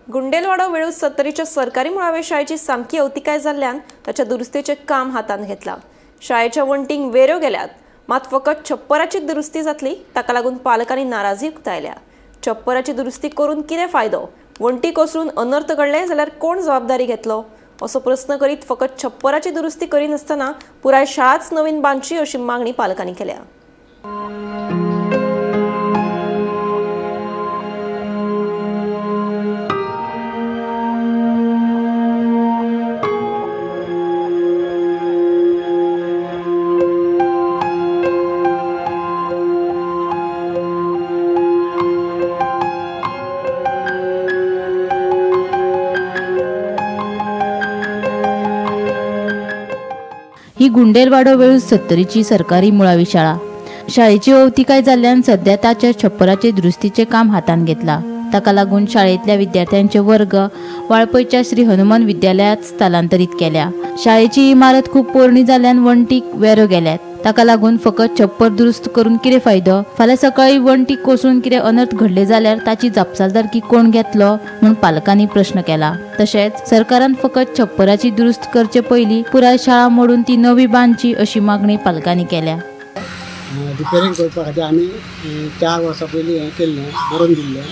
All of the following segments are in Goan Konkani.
गुंडेलवाडो वेळूस सत्तरीच्या सरकारी मुळावे शाळेची सामकी अवतिकाय जाल्ल्यान ताच्या दुरुस्तीचें काम हातांत घेतलां. शाळेच्या वण्टींक वेऱ्यो गेल्यात, मात फकत छप्पराची दुरुस्ती जातली ताका लागून पालकांनी नाराजी उक्तायल्या. छप्पराची दुरुस्ती करून कितें फायदो, वण्टी कोसळून अनर्थ घडले जाल्यार कोण जबाबदारी घेतलो असो प्रस्न करीत फकत छप्पराची दुरुस्ती करिनासतना पुराय शाळाच नवीन बांदची अशी मागणी पालकांनी केल्या. ही गुंडेलवाडो वेळूस सत्तरीची सरकारी मुळावी शाळा. शाळेची अवतिकाय जाल्ल्यान सध्या ताच्या छप्पराचे दुरुस्तीचें काम हातांत घेतला. ताका लागून शाळेंतल्या विद्यार्थ्यांचे वर्ग वाळपयच्या श्री हनुमान विद्यालयात स्थलांतरीत केल्या. शाळेची इमारत खूब पोरणी जाल्ल्यान वण्टीक वेरो गेल्यात. ताका लागून फकत छप्पर दुरुस्त करून कितें फायदो, फाल्यां सकाळीं वण्टी कोसळून कितें अनर्थ घडले जाल्यार ताची जापसालदारकी कोण घेतलो म्हूण पालकांनी प्रश्न केला. तशेंच सरकारान फकत छप्पराची दुरुस्त करचे पयलीं पुराय शाळा मोडून ती नवी बांदची अशी मागणी पालकांनी केल्या. रिपेरींग करपा खातीर आमी 4 वर्सां पयलीं हें केल्लें, बरोवन दिल्लें.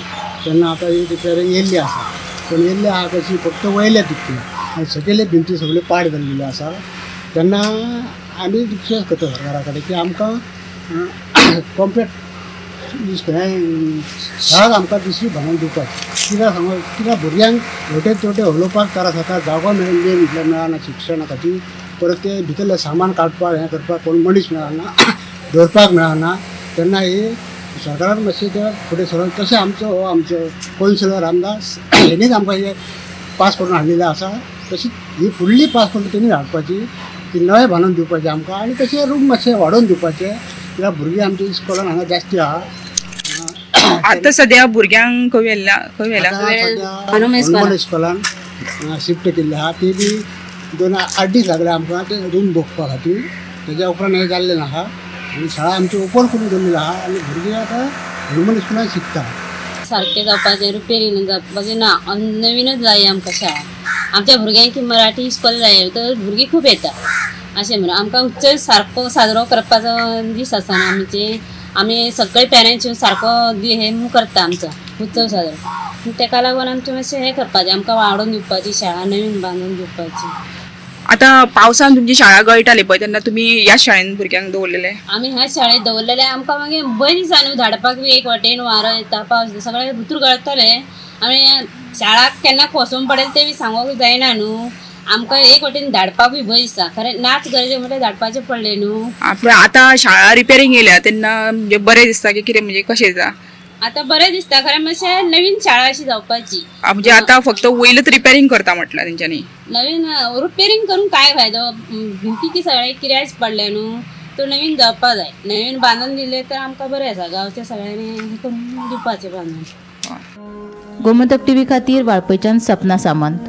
तेन्ना आतां ही रिपेरींग येयल्ली आसा, पूण येयल्ली आहा कशी फक्त वयल्या तितकी आनी सकयले भिंती सगळ्यो पाड जाल्लेल्यो आसा. तेन्ना आमी रिक्वेस्ट करता सरकारा कडेन की आमकां कॉम्प्लेट हें शाळा आमकां दुसरी बांदून दिवपाची. कित्याक सांगू, कित्याक भुरग्यांक हेवटेन तेवटेन उलोवपाक त्रास जाता, जागो मेळना म्हटल्यार मेळना शिक्षणा खातीर. परत ते भितरलें सामान काडपाक हें करपाक कोण मनीस मेळना, दवरपाक मेळना. तेन्ना ही सरकारान मातशें ते फुडें सरून तशें आमचो हो आमचो कौन्सिलर रामदास हेणीच आमकां हे पास करून हाडलेलें आसा. तशी ही फुडली पास करून तेणी हाडपाची, ती नवें बांदून दिवपाचें आमकां आनी तशें रूम मातशें वाडोवन दिवपाचें, कित्याक भुरगीं आमच्या इस्कॉलान हांगा जास्ती आहा. आतां सद्या भुरग्यांक खंय व्हेला, खंय व्हेला? हनुमान इस्कॉलान शिफ्ट केल्लें आहा. ती बी 2-8 दीस लागले आमकां ते रूम भोगपा खातीर. तेज्या उपरांत हें जाल्लें आहा आनी शाळा आमची ओपन करून दवरलेली आहा आनी भुरगीं आतां हनुमान इस्कॉलान शिकता. सारकें जावपाचें, रिपेरींग जावपाचें ना, नवीनच जाय आमकां शाळा. आमच्या भुरग्यांक मराठी इस्कॉल जाय तर भुरगीं खूब येता अशें म्हणून आमकां उत्सव सारको साजरो करपाचो दीस आसा आमचे. आमी सगळे पेरंट्स येवन सारको हें करता आमचो उत्सव साजरो. तेका लागून आमचें मातशें हें करपाचें, आमकां वाडोवन दिवपाची शाळा नवीन बांदून दिवपाची. आतां पावसान तुमची शाळा गळटाली पळय, तेन्ना तुमी ह्या शाळेन भुरग्यांक दवरलेले? आमी ह्या शाळेत दवरलेले. आमकां मागीर भंय दिसता न्हू धाडपाक बी, एक वाटेन वारो येता, पावस सगळें भितर गळटलें. आमी शाळा केन्ना कोसळून पडेल तें बी सांगूंक जायना न्हू. आमकां एक वाटेन धाडपाक बी भंय दिसता, खरें नाच गरजे म्हटल्यार धाडपाचें पडलें न्हू. आतां शाळा रिपेरींग येयल्या तेन्ना म्हणजे बरें दिसता की कितें, म्हणजे कशें दिसता? आतां बरें दिसता, खरें मातशें नवीन शाळा अशी जावपाची. म्हणजे आतां फक्त वयलूच रिपेरींग करता म्हटल्यार तेंच्यांनी? नवीन रिपेरींग करून काय फायदो, भिंती ती सगळें किऱ्याच पडलें न्हू, तो नवीन जावपा जाय. नवीन बांदून दिलें तर आमकां बरें आसा, गांवच्या सगळ्यांनी हें करून दिवपाचें बांदून. गोमंतक टीव्ही खातीर वाळपयच्यान सपना सामंत.